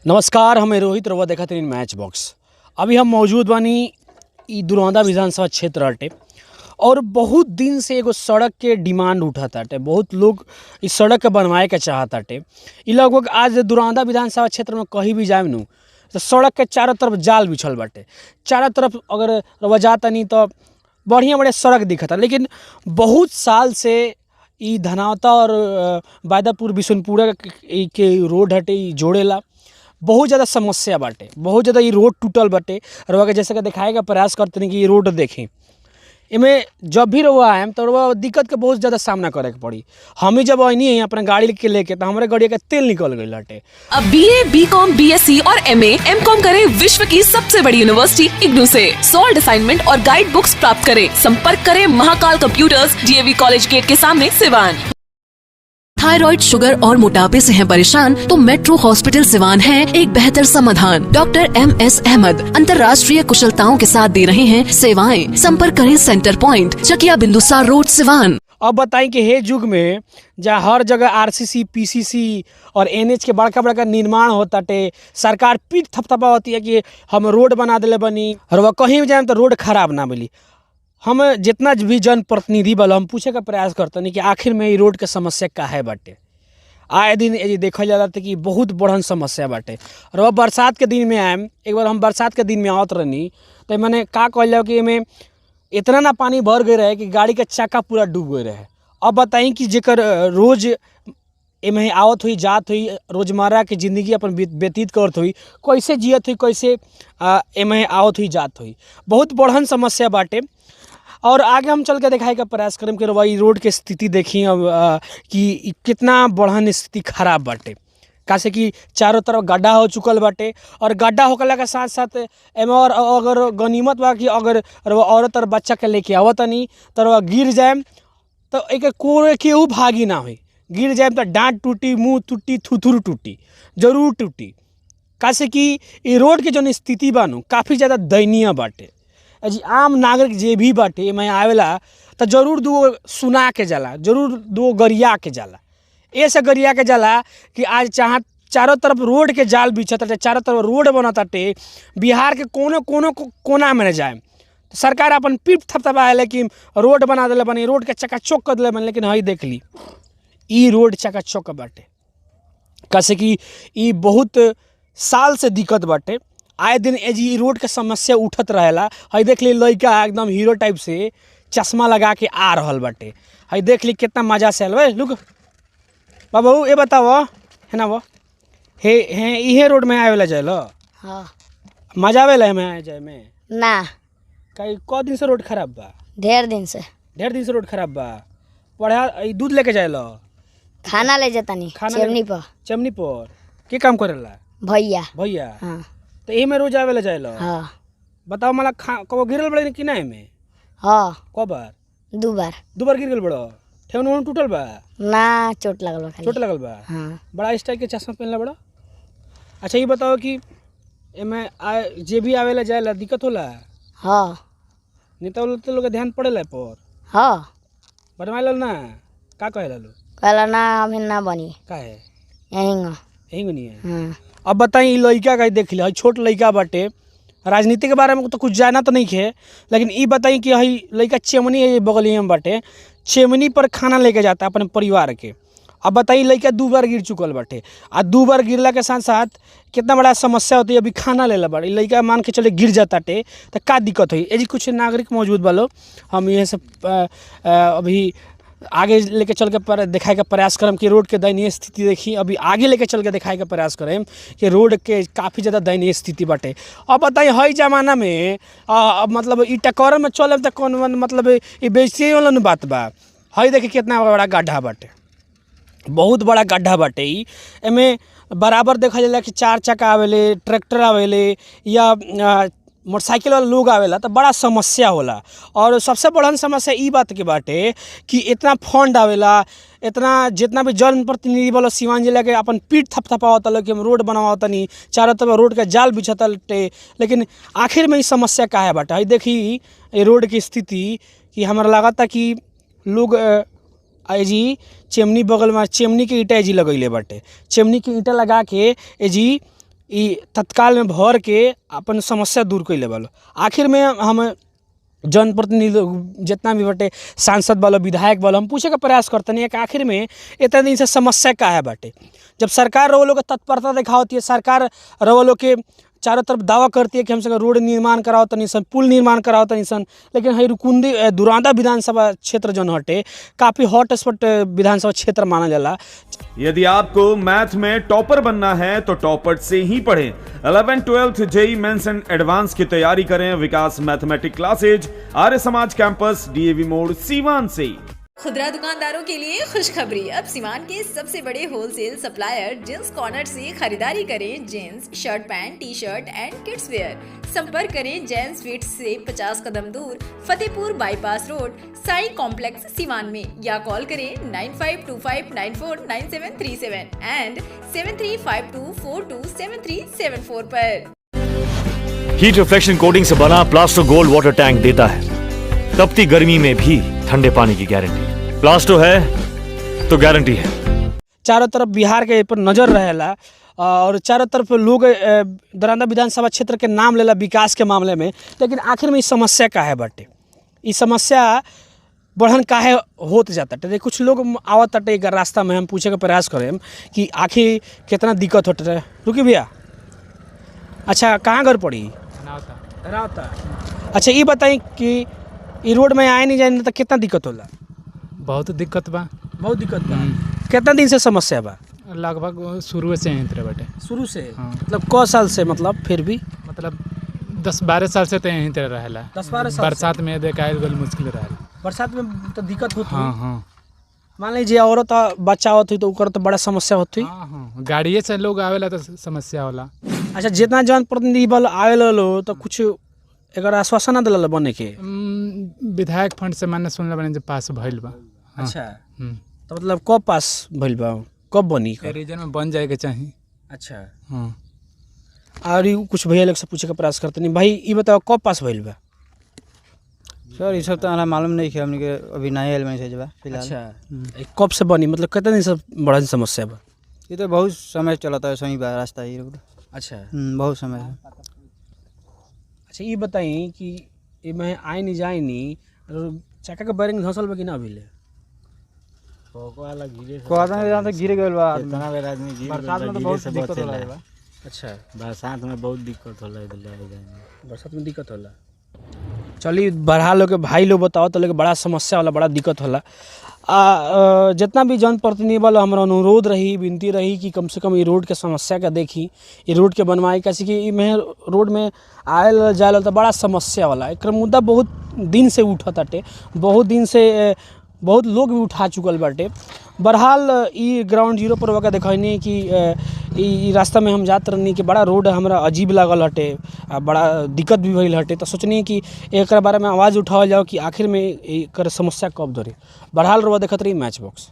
नमस्कार, हम रोहित रउआ देखत हनी मैच बॉक्स। अभी हम मौजूद बानी इ दुरौंधा विधानसभा क्षेत्र हटे और बहुत दिन से एगो सड़क के डिमांड उठत ताटे। बहुत लोग इ सड़क के बनवाए के चाहत ताटे। इ लगभग आज दुरौंधा विधानसभा क्षेत्र में कहीं भी जाएम नु त सड़क के चारों तरफ जाल बिछल बाटे। चारों तरफ अगर रउआ जातानी त बढ़िया-बढ़िया सड़क दिखता, लेकिन बहुत साल से इ धनावता और बायदापुर बिशनपुरा के रोड हटे इ जोड़ेला। बहुत ज़्यादा समस्या बाटे, बहुत ज़्यादा इ रोड टूटल बाटे। रउआ के जैसे कि देखाए के प्रयास करतनी कि इ रोड देखी। एमे जब भी रउआ आएम त रउआ दिक्कत के बहुत ज़्यादा सामना करे के पड़ी। हमी जब अइनी अपना गाड़ी के लेके त हमरे गाड़िया के तेल निकल गइल हटे। अब B A, B com, B S C और एम ए, एम कॉम करें विश्व की सबसे बड़ी यूनिवर्सिटी इग्नू से। सॉल्ड असाइनमेंट और गाइड बुक्स प्राप्त करें। संपर्क करें Mahakal computers, DAV college gate के सामने, सिवान। थायराइड, शुगर और मोटापे से हैं परेशान तो मेट्रो हॉस्पिटल सिवान है एक बेहतर समाधान। डॉक्टर एम एस अहमद अंतर्राष्ट्रीय कुशलताओं के साथ दे रहे हैं सेवाएं। संपर्क करें सेंटर पॉइंट, चकिया बिंदुसार रोड, सिवान। अब बताई कि हे युग में जहाँ हर जगह आरसीसी, पीसीसी और एनएच के बड़का बड़का निर्माण होताटे, सरकार पीठ थपथपावतिया कि हम रोड बना देले बनी और वह कहीं भी जाएम तो रोड खराब ना मिली। हम जितना भी जनप्रतिनिधि बा हम पूछे के प्रयास करतनी कि आखिर में इ रोड के समस्या काहे बाटे। आए दिन यदि देखल जाला त कि बहुत बड़हन समस्या बाटे। और अब बरसात के दिन में आएम, एक बार हम बरसात के दिन में आवत रहनी त मने का कहल जाओ कि एमे इतना ना पानी भर गए रहे कि गाड़ी के चक्का पूरा डूब गए रहे। अब बताई कि जेकर रोज एमे आवत हुई जात हुई, रोजमर्रा के जिंदगी अपन व्यतीत करत हुई, कैसे जियत हुई, कैसे एमे आवत हुई जात हुई। बहुत बड़हन समस्या बाटे। और आगे हम चल के दिखाए के प्रयास करम कि रउआ इ रोड के स्थिति देखी अब कि इ कितना बड़हन स्थिति खराब बाटे। काहे कि चारों तरफ गड्ढा हो चुकल बाटे और गड्ढा होखला के साथ साथ एमे और अगर गनीमत बा कि अगर रउआ औरत और बच्चा के लेके आवतनी त रउआ गिर जाएम त एके कोई केहू भागी ना होई। गिर जाएम त डाँट टूटी, मुँह टूटी, थुथुर टूटी, जरूर टूटी। काहे कि इ रोड के जौन स्थिति बा नु काफ़ी ज़्यादा दयनीय बाटे। अजी आम नागरिक जे भी बाटे एमे आवेला त जरूर दुगो सुना के जाला, जरूर दुगो गरिया के जाला। ऐसे गरिया के जाला कि आज चाह चारों तरफ रोड के जाल बिछताटे, चारों तरफ रोड बनताटे, बिहार के कोनो कोनो कोना में न जाएम सरकार अपन पीठ थपथपाएला कि रोड बना देले बनी, रोड के चकाचौक कर देले बनी, लेकिन हई देख ली इ रोड चकाचौक बाटे। काहे कि इ बहुत साल से दिक्कत बाटे। आए दिन एजी इ रोड के समस्या उठत रहेला। हई देख ली लइका एकदम हीरो टाइप से चश्मा लगा के आ रहल बाटे। हई देख ली कितना मजा से आयल। ओए लुक बाबू, ए बताव है ना वो हे हे इहे रोड में आवेला जाएला? हाँ। मजा आवेला एमे आए जाए में? ना। कई क दिन से रोड खराब बा? ढेर दिन से। ढेर दिन से रोड खराब बा। पढ़ा ई दूध लेके जाएला? खाना ले जातानी। खाना ले- चेमनी पर। चमनी पर के काम करेला? भैया। भैया? हाँ। तो एही में रोज आवेला जाएला? हाँ। बताओ मला खा कबो गिरल बड़े कि ना एमे? हाँ। क बार? दू बार। दू बार गिर गेल बड़ो? ठेहुन उहुन टूटल बा? ना, चोट लगल बा खाली। चोट लगल बा? हाँ। बड़ा स्टाइल के चश्मा पहनले बड़ो। अच्छा ये बताओ कि एमे आ जे भी आवेला जाएला दिक्कत होला? हाँ। नेता उता लोग के ध्यान पड़ेला ए पर? हाँ। बनवाए ना का कहेला लोग? कहला ना अभी ना बनी। काहे? यहीं। यहीं बनी है। हाँ। अब बताई इ लइका का देख ली, छोट लइका बाटे, राजनीति के बारे में तो कुछ जाना तो नहीं है, लेकिन इ बताई कि हई लइका चेमनी है बगलिया में बाटे, चेमनी पर खाना लेके जाता अपने परिवार के। अब बताई लइका दू बार गिर चुकल बाटे आ दू बार गिरला के साथ साथ कितना बड़ा समस्या होती है। अभी खाना लेला बाटे लइका, मान के चले गिर जाता टे तो का दिक्कत होई। एजी कुछ नागरिक मौजूद बा लोग, हम यह सब अभी आगे लेके चल के पर दिखाए के प्रयास करम कि रोड के दयनीय स्थिति देखी। अभी आगे लेके चल के दिखाए के प्रयास करें कि रोड के काफ़ी ज़्यादा दयनीय स्थिति बाटे। अब बताई हई जमाना में अब मतलब इ टक्कर में चले त कौन मतलब इ बेइज्जती वाला न बात बा। हई देखी कितना बड़ा गड्ढा बाटे, बहुत बड़ा गड्ढा बाटे इ। एमे बराबर देखल जाला कि चार चक्का आवेले, ट्रैक्टर आवेले या मोटरसाइकिल वाला लोग आवेला त बड़ा समस्या होला। और सबसे बड़हन समस्या इ बात के बाटे कि इतना फंड आवेला, इतना जितना भी जनप्रतिनिधि वाला सिवान जिला के अपन पीठ थपथपावता लोग कि हम रोड बनावतनी, चारों तरफ रोड के जाल बिछतटे, लेकिन आखिर में इ समस्या काहे बाटे। हई देखी ये रोड की स्थिति कि हमरा लागता कि लोग एजी चेमनी बगल में चेमनी के ईंटा एजी लगैले बाटे, चेमनी के ईंटा लगा के एजी ई तत्काल में भर के अपन समस्या दूर कैले बालो। आखिर में हम जनप्रतिनिधि लोग जितना भी बाटे, सांसद वाला, विधायक वाला, हम पूछे के प्रयास करतनी कि आखिर में इतना दिन से समस्या काहे बाटे। जब सरकार रउआ लोग के तत्परता दिखावती है, सरकार रउआ लोग के चारों तरफ दावा करती है कि हम सब रोड निर्माण कराओ तनी सन, पुल निर्माण कराओ तनी सन, लेकिन हई रुकुंदी दुरांदा विधानसभा क्षेत्र जौन हटे काफ़ी हॉट स्पॉट विधानसभा क्षेत्र मानल जाला। यदि आपको मैथ में टॉपर बनना है तो टॉपर से ही पढ़ें। 11 12th JEE mains and advance की तैयारी करें Vikas mathematic classes, Arya Samaj campus, DAV मोड़, सीवान से। खुदरा दुकानदारों के लिए खुशखबरी, अब सिवान के सबसे बड़े होलसेल सप्लायर जींस कॉर्नर से खरीदारी करें jeans, shirt pant, T shirt and kids wear. संपर्क करें जैन स्वीट्स से 50 कदम दूर, Fatehpur bypass road, Sai complex, Siwan में, या कॉल करें 9525949737 एंड 7352427374 पर। हीट रिफ्लेक्शन कोटिंग से बना प्लास्टो गोल्ड वाटर टैंक देता है तपती गर्मी में भी ठंडे पानी की गारंटी। प्लास्टो है तो गारंटी है। चारों तरफ बिहार के पर नज़र रहेला और चारों तरफ लोग दरंदा विधानसभा क्षेत्र के नाम लेला विकास के मामले में, लेकिन आखिर में ई समस्या काहे बाटे, ई समस्या बढ़न काहे होत जाता। कुछ लोग आवत ताटे एकर रास्ता में, हम पूछे के प्रयास करेम कि आखिर कितना दिक्कत होत रहे। रुकी भैया, अच्छा कहाँ घर पड़ी? धनावता। अच्छा ये बताई कि ई रोड में आए नहीं जाए तो कितना दिक्कत होला? बहुत दिक्कत बा। बहुत दिक्कत बा। कितना दिन से समस्या बा? लगभग शुरू से यहीं तरह बाटे। शुरू से? हाँ। मतलब क साल से, मतलब फिर भी? मतलब 10-12 साल से तो यहीं तरह रहेला। 10-12 साल से? बरसात में देख आयल गल मुश्किल रहेला। बरसात में तो दिक्कत होती? हाँ हाँ। मान लीजिए औरत आ बच्चा होती तो ओकर तो बड़ा समस्या होती। हाँ हाँ, गाड़िए से लोग आवेला तो समस्या होला। अच्छा, जितना जनप्रतिनिधि बल आवेला लो तो कुछ एकर आश्वासन ना दिला बने के? विधायक फंड से माने सुनले बानी जे पास भइल बा। हाँ। अच्छा, तो मतलब कब पास भइल बा, कब बनी एकर? रीजन में बन जाए के चाही। अच्छा। हाँ। और ई कुछ भैया लोग से पूछे के प्रयास करते नहीं। भाई ई बताओ कब पास भइल बा? सर ये सब तो हमारा मालूम नहीं है, हमने के अभी नए आयल में से जबा फिलहाल। अच्छा, ई कब से बनी, मतलब कितना दिन से बड़ा समस्या बा? ये तो बहुत समय चलता है सही बा रास्ता ये रोड। अच्छा। बहुत समय है। अच्छा ये बताई कि ये मैं आए नहीं जाए नहीं, और चक्का के बैरिंग धंसल बा कि ना अभी ले? कोरोना में तो गिर गइल बा आदमी। कितना बेर आदमी गिर बरसात में तो गिरे बहुत से दिक्कत बचेला। होला बा। अच्छा। बरसात में बहुत दिक्कत होला इधर ले जाए में। बरसात में दिक्कत होला। चली बढ़ा लोग के भाई लोग बताओ तो लोग बड़ा समस्या होला, बड़ा दिक्कत होला। आ जितना भी जनप्रतिनिधि वाला हमारा अनुरोध रही, विनती रही कि कम से कम ये रोड के समस्या का देखी, ये रोड के बनवाई, कैसे कि ई में रोड में आयल जायल तो बड़ा समस्या वाला। एकर मुद्दा बहुत दिन से उठत ताटे, बहुत दिन से बहुत लोग भी उठा चुकल बाटे। बहरहाल ई ग्राउंड जीरो पर वगैरह देखनी कि ई रास्ता में हम जात रहनी कि बड़ा रोड हमरा अजीब लागल हटे, आ बड़ा दिक्कत भी भइल हटे, तो सोचनी कि एकरा बारे में आवाज़ उठावल जाओ कि आखिर में एकर समस्या कब धरे। बहरहाल रउआ देखत रही मैच बॉक्स।